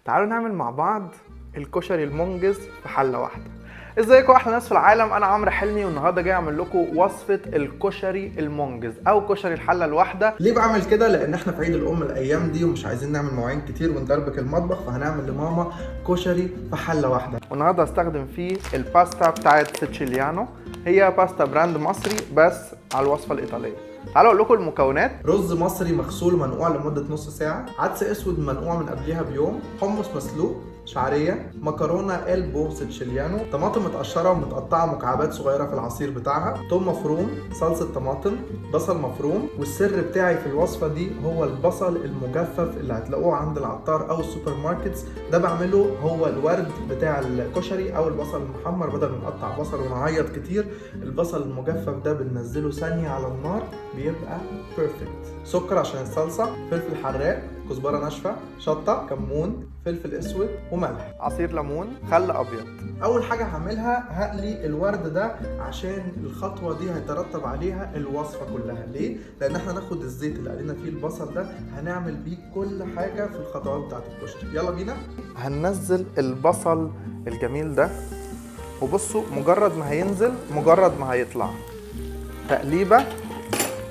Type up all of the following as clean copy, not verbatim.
تعالوا نعمل مع بعض الكشري المنجز في حله واحدة. ازيكم احلى ناس في العالم، انا عمرو حلمي والنهارده جاي اعمل لكم وصفه الكشري المنجز او كشري الحلة الواحدة. ليه بعمل كده؟ لان احنا في عيد الام الايام دي ومش عايزين نعمل مواعين كتير وندربك المطبخ، فهنعمل لماما كشري في حله واحدة. والنهارده هستخدم فيه الباستا بتاعت سيتشيليانو، هي باستا brand مصري بس على الوصفة الايطالية. تعالوا اقول لكم المكونات. رز مصري مغسول منقوع لمدة نص ساعة، عدس اسود منقوع من قبلها بيوم، حمص مسلوق، شعرية، مكرونه البو سيتشيليانو، طماطم متقشره ومتقطعه مكعبات صغيرة في العصير بتاعها، توم مفروم، صلصه طماطم، بصل مفروم. والسر بتاعي في الوصفة دي هو البصل المجفف اللي هتلاقوه عند العطار او ال supermarkets، ده بعمله هو الورد بتاع الكشري او البصل المحمر. بدل ما نقطع بصل ونعيط كتير، البصل المجفف ده بننزله ثانية على النار بيبقى perfect. سكر عشان الصلصه، فلفل حراق، كزبره ناشفة، شطه، كمون، فلفل اسود وملح، عصير ليمون، خل ابيض. اول حاجة هعملها هقلي الورد ده عشان الخطوة دي هيترتب عليها الوصفة كلها. ليه؟ لان احنا ناخد الزيت اللي قلينا فيه البصل ده هنعمل بيه كل حاجة في الخطوات بتاعت الكشري. يلا بينا. هننزل البصل الجميل ده، وبصوا مجرد ما هينزل مجرد ما هيطلع تقليبه،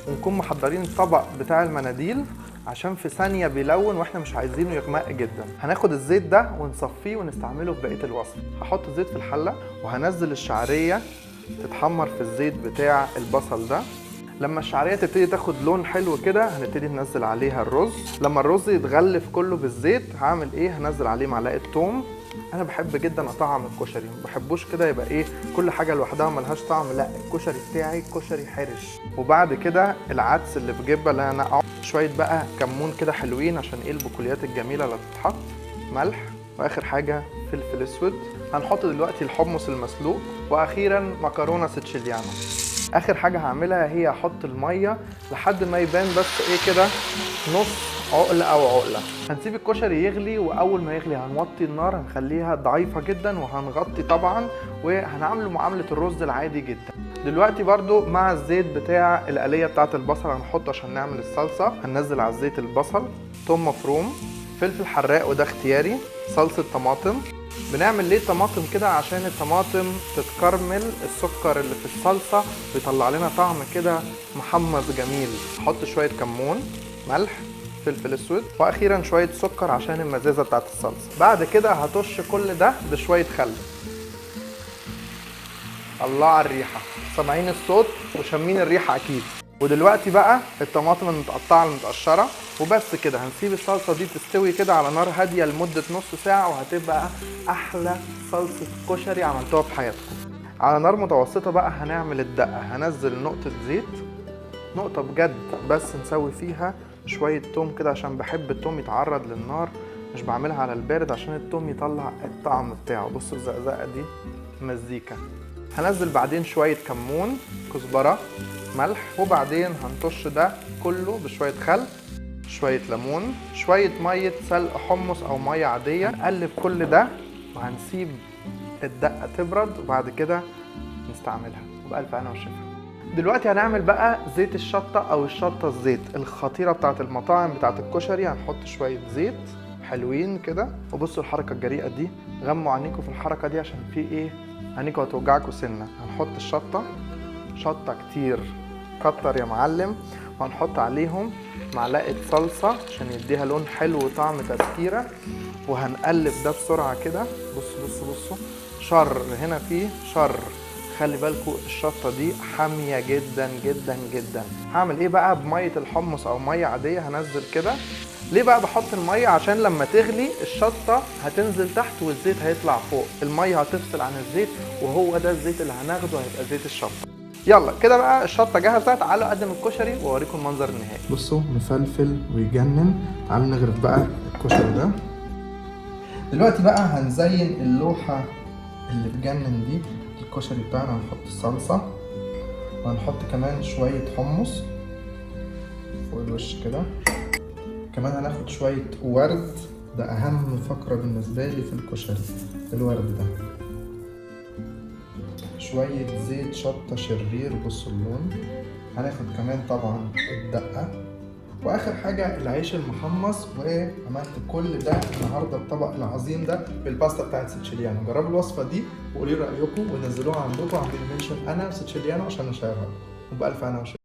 ونكون محضرين الطبق بتاع المناديل عشان في ثانية بيلون واحنا مش عايزينه يغمق جدا. هناخد الزيت ده ونصفيه ونستعمله في بقية الوصفة. هحط الزيت في الحلة وهنزل الشعرية تتحمر في الزيت بتاع البصل ده. لما الشعرية تبتدي تاخد لون حلو كده هنبتدي ننزل عليها الرز. لما الرز يتغلف كله بالزيت هعمل ايه؟ هنزل عليه معلقة توم. انا بحب جدا اطعم الكشري، ما بحبوش كده يبقى ايه كل حاجة لوحدها ملهاش طعم، لا الكشري بتاعي كشري حرش. وبعد كده العدس اللي بجبه اللي انا نقعه، شوية بقى كمون كده حلوين عشان ايه البقوليات الجميلة اللي هتتحط، ملح، واخر حاجة فلفل اسود. هنحط دلوقتي الحمص المسلوق، واخيرا مكرونه سيتشيليانو. اخر حاجة هعملها هي احط المية لحد ما يبان بس ايه كده نص عقله او عقله. هنسيب الكشري يغلي، واول ما يغلي هنوطي النار، هنخليها ضعيفة جدا وهنغطي طبعا، وهنعمله معاملة الرز العادي جدا. دلوقتي برضو مع الزيت بتاع القليه بتاعه البصل هنحطه عشان نعمل الصلصه. هننزل على الزيت البصل، توم مفروم، فلفل حراق وده اختياري، صلصه طماطم. بنعمل ليه طماطم كده؟ عشان الطماطم تتكرمل، السكر اللي في الصلصه بيطلع لنا طعم كده محمص جميل. نحط شوية كمون، ملح، فلفل اسود، واخيرا شوية سكر عشان المزازه بتاعت الصلصه. بعد كده هطش كل ده بشوية خل. الله على الريحة، سامعين الصوت وشامين الريحة اكيد. ودلوقتي بقى الطماطم المتقطعة المتقشره، وبس كده. هنسيب الصلصه دي تستوي كده على نار هادية لمدة نص ساعة، وهتبقى احلى صلصه كشري عملتوها في حياتكم. على نار متوسطه بقى هنعمل الدقة. هنزل نقطة زيت، نقطة بجد بس نسوي فيها شوية توم كده عشان بحب التوم يتعرض للنار، مش بعملها على البارد عشان التوم يطلع الطعم بتاعه. بصوا الزقزقه دي مزيكا. هنزل بعدين شوية كمون، كزبرة، ملح، وبعدين هنطش ده كله بشوية خل، شوية ليمون، شوية مية سلق حمص أو مية عادية. نقلب كل ده وهنسيب الدقة تبرد وبعد كده نستعملها، وبألف هنا وشفا. دلوقتي هنعمل بقى زيت الشطة أو الشطة الزيت الخطيرة بتاعت المطاعم بتاعت الكشري. هنحط شوية زيت حلوين كده، وبصوا الحركة الجريئة دي، غموا عينيكوا في الحركة دي عشان في ايه، عينيكوا هتوجعكوا سنة. هنحط الشطة، شطة كتير، كتر يا معلم. وهنحط عليهم معلقة صلصة عشان يديها لون حلو وطعم تسكيرة، وهنقلب ده بسرعة كده. بصوا بصوا بصوا، شر هنا فيه شر، خلي بالكوا الشطة دي حامية جدا جدا جدا. هعمل ايه بقى بمية الحمص او مية عادية؟ هنزل كده. ليه بقى بحط المية؟ عشان لما تغلي الشطة هتنزل تحت والزيت هيطلع فوق، المية هتفصل عن الزيت، وهو ده الزيت اللي هناخده هيبقى زيت الشطة. يلا كده بقى الشطة جاهزة، تعالوا اقدم الكشري واوريكم المنظر النهائي. بصوا مفلفل ويجنن. تعالوا نغرف بقى الكشري ده. دلوقتي بقى هنزين اللوحة اللي تجنن دي الكشري بتاعنا. هنحط الصلصة، وهنحط كمان شوية حمص فوق الوش كده، كمان هناخد شوية ورد، ده أهم فقرة بالنسبة لي في الكشري الورد ده. شوية زيت شطة شرير، بصوا اللون. هناخد كمان طبعا الدقة، واخر حاجة العيش المحمص. وعملت كل ده النهارده الطبق العظيم ده بالباستا بتاعت سيتشيليانو. جربوا الوصفة دي وقولوا لي رايكم ونزلوها عندكم، عاملين mention انا وسيتشيليانو عشان نشيرها لكم. وبالف هنا وشفا.